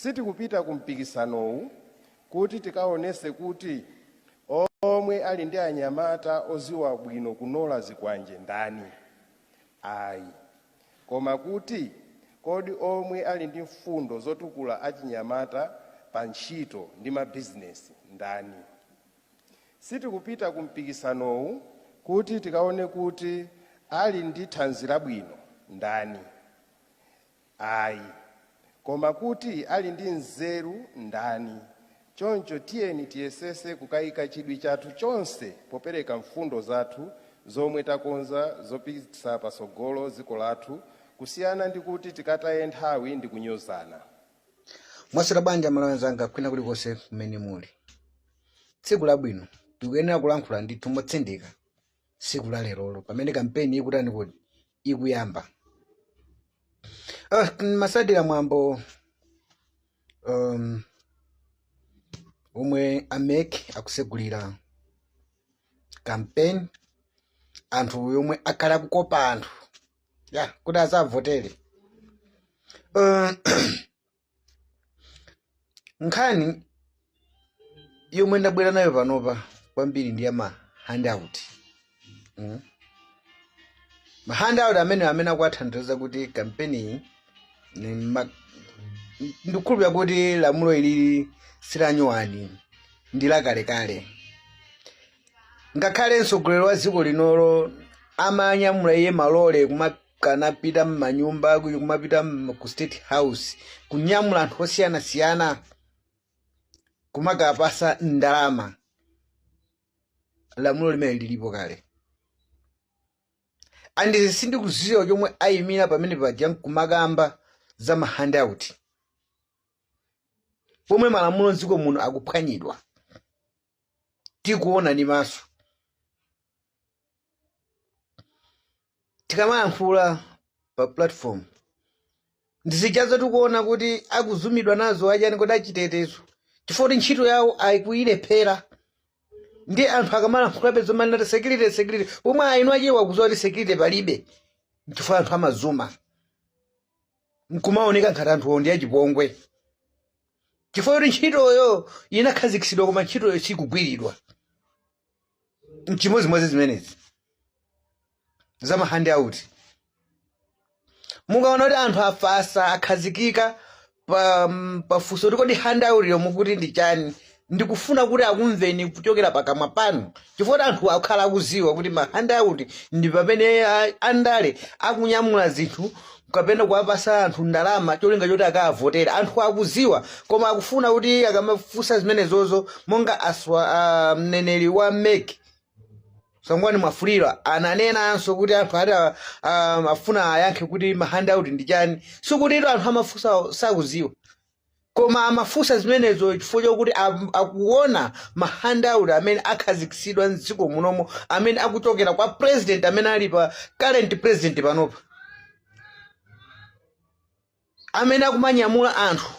Sitikupita ku mpikisanowu kuti tikaonese kuti omwe ali ndi anyamata oziwa bwino kunola zikwanje ndani, ayi, koma kuti kodi omwe ali ndi mfundo zotukula achinyamata pa ntchito ndi mabizinesi ndani. Sitikupita ku mpikisanowu kuti tikaone kuti ali ndi thanzi labwino ndani, ayi, koma kuti ali ndi nzeru ndani. Choncho tiyeni tiyesese kukayika chidwi chathu chonse popereka mfundo zathu zomwe takonza zopititsa patsogolo dziko lathu, kusiyana ndi kuti tikataye nthawi ndi kunyozana. Mwaswera bwanji Amalawi anzanga kwina kulikonse kumene muli? Tsiku labwino, tikuyenera kulankhula ndithu motsindika tsiku la lerolo pamene kampeni ikutani kodi ikuyamba. Masatira mwambo omwe a MEC akusegulira kampeni anthu yomwe akhala akukopa anthu ya kuti azavotere. Nkhani yomwe ndabwera nayo panopa kwambiri ndi ya ma handout. Ma handout amene akuwathandiza kuti kampeni ndikukhulupirira kuti lamulo ilili silanyuwani, ndi lakalekale. Ngakhale mtsogoleri wa dziko linolo amanyamula iye malole kumakanapita m'manyumba, kumapita ku State House, kunyamula anthu osiyanasiyana kumakapasa ndalama, lamulo limene lilipo kale. And sindikuziwa chomwe ayimira pamene paja nkumakamba za ma handout pomwe malamulo mdziko muno akuphwanyidwa, tikuona ndi maso. Tikamayankhula pa platform ndizijazo tikuona kuti akuzumidwa nazo achani kodi achitetezo, chifukwa kuti ntchito yawo akuyilephera. Ndi anthu akamalankhulabe zomanena security, security, pomwe eni achewa akuziwa kuti security palibe, chifukwa anthu amazuma nkumaoneka ngati anthuwo ndi achipongwe, chifukwa kuti ntchitoyo inakhazikitsidwa koma ntchitoyo sikugwiridwa. Nchimodzimodzi zimenezi za ma handout. Mukaona kuti anthu afasa akhazikika pafunso kuti kodi handout yo mukuti ndi chani, ndikufuna kuti akumveni kuchokera pakamwa panu, chifukwa kuti anthu akhala akuziwa kuti ma handout ndi pamene andale akunyamula zinthu kapena kuwapasa anthu ndalama cholinga choti akawavotere. Anthu akuziwa, koma akufuna kuti akamafunsa zimenezozo, monga aswa mneneri wa MEC Sangwani Mwafulirwa ananenanso kuti anthu ati afuna ayankhe kuti ma handout ndi chani. Sikuti anthu amafunsa sakuziwa, koma amafunsa zimenezo chifukwa chokuti akuona ma handout amene akhazikitsidwa mdziko munomo, amene akuchokera kwa president amene ali pa current president panopa, amene akumanyamula anthu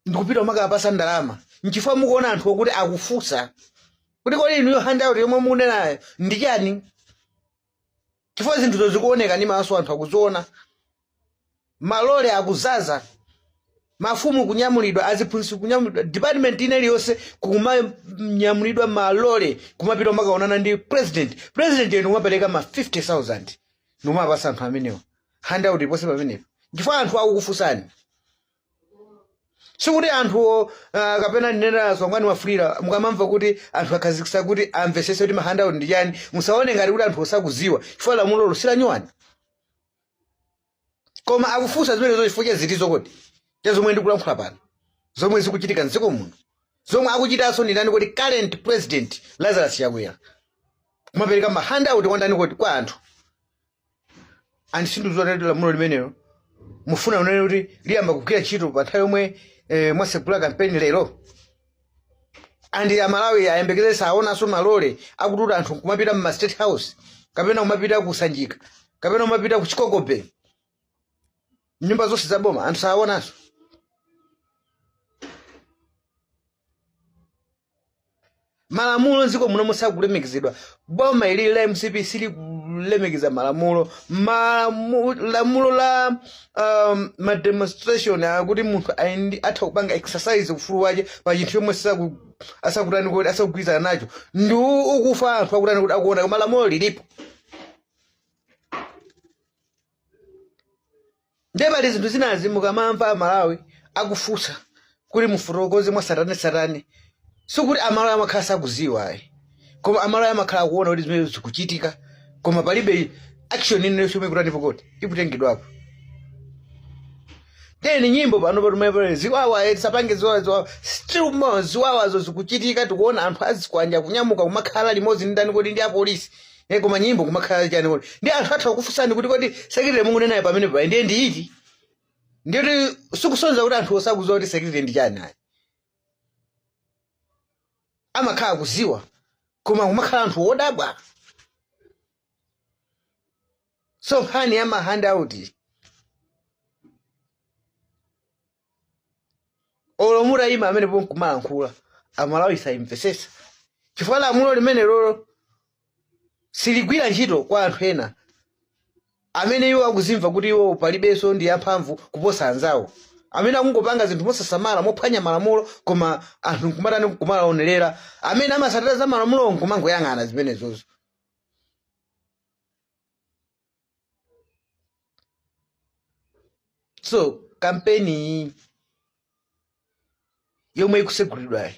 ndikupita kumakapasa ndalama. Nchifukwa mukuona anthu okuti akufunsa kuti kodi inuyo handout yomwe mukunenayo ndi chani, chifukwa zinthuzo zikuoneka ndi maso, anthu akuziona. Malole akuzaza, mafumu kunyamulidwa, aziphunzitsi kunyamulidwa, department ina iliyonse kumanyamulidwa malole kumapita kumakaonana ndi president. President yenu kumapereka ma 50,000 ndikumapasa anthu amenewa. Handout iponse pamenepo, chifukwa anthu akukufunsani. Sikuti anthu kapena ndinena Sangwani Mwafulirwa, mukamamva kuti anthu akhazikitsa kuti amvesese kuti ma handout ndi chani, musaone ngati kuti anthu osakuziwa, chifukwa lamulolo silanyuwani, koma akufunsa zimenezo chifukwa cha zitizo kodi cha zomwe ndikulankhula pano, zomwe zikuchitika mdziko muno, zomwe akuchitanso ndi ndani kodi? Current president Lazarus Chakwera kumapereka ma handout kwa ndani kodi? Kwa anthu. And sindizoona kuti lamulo limenelo mufuna unene kuti liyamba kugwira ntchito pa nthawi yomwe mwasegula kampeni lero, and Amalawi ayembekeze saonanso malole akututa anthu kumapita mma State House kapena kumapita ku Sanjika kapena kumapita ku Chikokobe, nyumba zonse za boma anthu saonanso. Malamulo mdziko muno sakulemekezedwa. Boma ili la MCP silikulemekeza malamulo. Lamulo la ma demonstration akuti munthu atha kupanga exercise ufulu wake pa chinthu chomwe asakutani kuti asakugwirizana nacho, ndi ukufa anthu akutani kuti akuona, koma lamulo lilipo. Ndiye pali zinthu zinazi mukamamva Amalawi akufunsa kuti mufotokoze mwa satane satane, sikuti Amalawi amakhala sakuziwa ayi, koma Amalawi amakhala akuona kuti zimene zikuchitika, koma palibe action ino yomwe ikutani pokoti ikutengedwapo. Teni nyimbo pano patumepere ziwawa, tisapange ziwawa, ziwawa still more ziwawazo zikuchitika. Tikuona anthu azikwanja kunyamuka kumakhala limodzi ndi ndani kodi? Ndi apolisi. Koma nyimbo kumakhala chani kodi? Ndi anthu atha kufunsani kuti kodi security mukunenayo pamene pa ndiye ndi iti? Ndiye sikusonyeza kuti anthu osakuziwa kuti security ndi chani ayi, amakhala kuziwa, koma kumakhala anthu wodabwa. So nkhani ya ma handout, olo mutayima amene nkumalankhula, Amalawi sayimvesesa, chifukwa lamulo limene lolo siligwira ntchito kwa anthu ena amene iwo akuzimva kuti iwo palibenso ndi amphamvu kuposa anzawo, amene akungopanga zinthu mosasamala, mophwanya malamulo, koma anthu nkumatani? Nkumalaonerera. Amene amasatira za malamulo nkumangoyang'ana zimenezozo. So kampeni iyi yomwe ikusegulidwayi,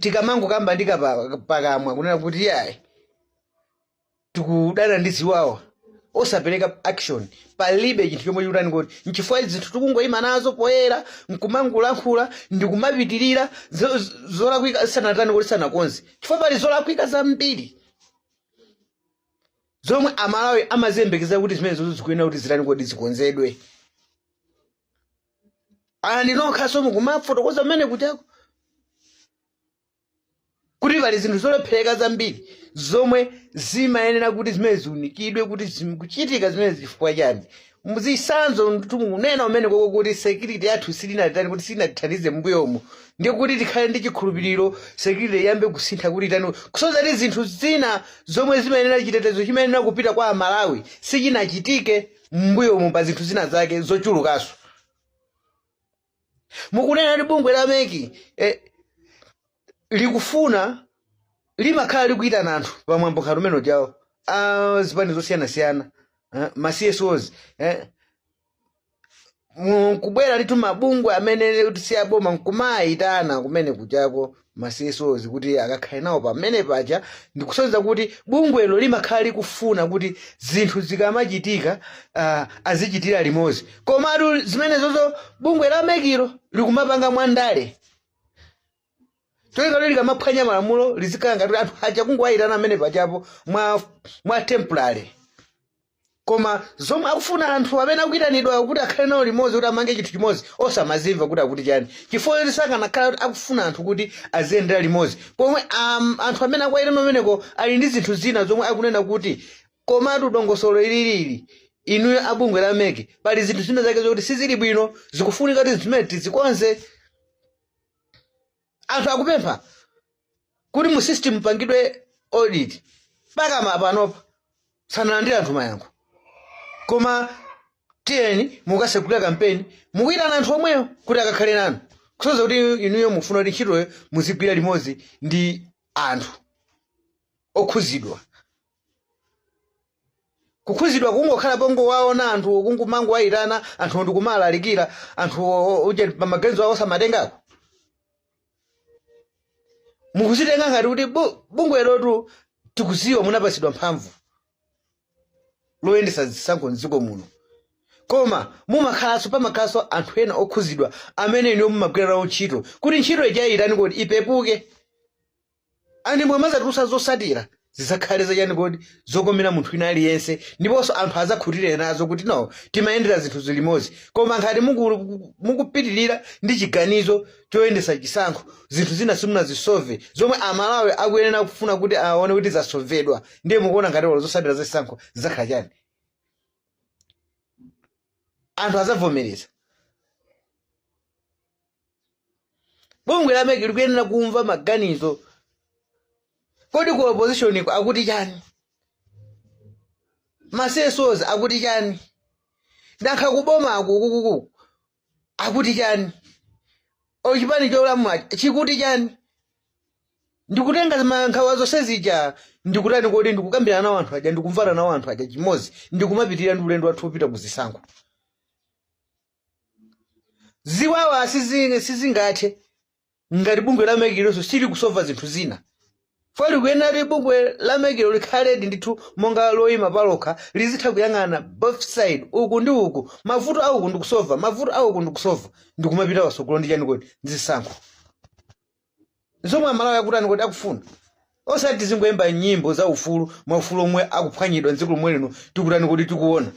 tikamangokamba ndi pakamwa kunena kuti yayi, tikudana ndi ziwawa, osapereka action, palibe chinthu chomwe chikutani kuti. Nchifukwa zinthu tikungoyima nazo poyera nkumangolankhula ndikumapitirira zolakwika sanatani kuti sanakonze, chifukwa pali zolakwika zambiri zomwe Amalawi amaziyembekeza kuti zimene zozo zikuyenera kuti zitani kodi? Zikonzedwe. Ani nokhaso mukumafotokoza mmene kutako kuti pali zinthu zolephereka zambiri zomwe zimayenera kuti zimene ziunikidwe kuti zikuchitika zimene zifukwa chani. Muzisanzo ndithu mukunena umene koko kuti security yathu silinatani kuti silinatithandize m'mbuyomo, ndiye kuti tikhale ndi chikhulupiriro, security iyambe kusintha kuti itani, kusonyeza kuti zinthu zina zomwe zimayenera, chitetezo chimayenera kupita kwa Amalawi, sichinachitike m'mbuyomo pa zinthu zina zake zochulukanso. Mukunena kuti bungwe la MEC likufuna, limakhala likuitana anthu pamwambo khatu umene ujawo a zipani zosiyanasiyana, ma CSOs, nkubwera ndithu mabungwe amene kuti si aboma nkumayitana kumene kuchako ma CSOs kuti akakhale nawo pamene paja, ndikusonyeza kuti bungwelo limakhala likufuna kuti zinthu zikamachitika azichitira limodzi. Komatu zimenezozo bungwe la MEClo likumapanga mwandale, cholinga likamaphwanya malamulo lizikhala ngati anthu aja kungowayitana amene pachapo mwa temporary, koma zomwe akufuna anthu amene akuyitanidwa kuti akhale nawo limodzi kuti amange chinthu chimodzi osamazimva kuti akuti chani, chifukwa choti sakanakhala kuti akufuna anthu kuti aziyendera limodzi, pomwe anthu amene akuwayitana ameneko ali ndi zinthu zina zomwe akunena kuti komatu dongosolo ililili, inuyo abungwe la MEC, pali zinthu zina zake zokuti sizili bwino, zikufunika kuti zimene tizikonze. Anthu akupempha kuti mu system pangidwe audit, mpaka panopa sanalandire anthu mayankho. Koma tiyeni mukasegulira kampeni, mukuyitana anthu omweyo kuti akakhale nanu, kusonyeza kuti inuyo mufuna kuti ntchitoyo muzigwira limodzi ndi anthu okhuzidwa. Kukhuzidwa kungokhala pongowaona anthu, kungomangowayitana anthu ndikumalalikira anthu uje pamaganizo awo osamatengako, mukuzitenga ngati kuti bungwelotu tikuziwa munapasidwa mphamvu loyendesa zisankho mdziko muno, koma mumakhalanso, pamakhalanso anthu ena okhuzidwa amene inuyo mumagwira nawo ntchito kuti ntchito ija itani kodi? Ipepuke. Ani mwamazatulusa zosatira zizakhale zachani kodi? Zokomera munthu wina aliyense, ndiponso anthu azakhutire nazo kuti no, timayendera zinthu zilimodzi. Koma ngati mukupitirira ndi chiganizo choyendesa chisankho, zinthu zina simunazisove zomwe Amalawi akuyenera kufuna kuti aone kuti zasovedwa, ndiye mukuona ngati olo zosatira zachisankho zidzakhala chani? Anthu azavomereza? Bungwe la MEC likuyenera kumva maganizo. Kodi ku opposition iko akuti chani? Ma CSOs akuti chani? Nankha kuboma akukukuku akuti chani? Ochipani cholamula chikuti chani? Ndikutenga mankhawa zonse zija, ndikutani kodi? Ndikukambirana nawo anthu aja, ndikumvana nawo anthu aja chimodzi, ndikumapitirira ndi ulendo wathu wopita kuzisankho. Ziwawa sizingathe ngati bungwe la MEC lonso sili kusova zinthu zina. Fo likuyenera kuti bungwe la MEC lo likhaledi ndithu monga loyima palokha, lizitha kuyang'ana both side, uku ndi uku, mavuto auku ndikusova, mavuto auku ndikusova, ndikumapita pasogolo ndi chani kodi? Ndizisankho zomwe Amalawi akutani kodi? Akufuna. Osati tizingoyimba nyimbo za ufulu, maufulu omwe akuphwanyidwa mdziko lomwe lino tikutani kodi? Tikuona.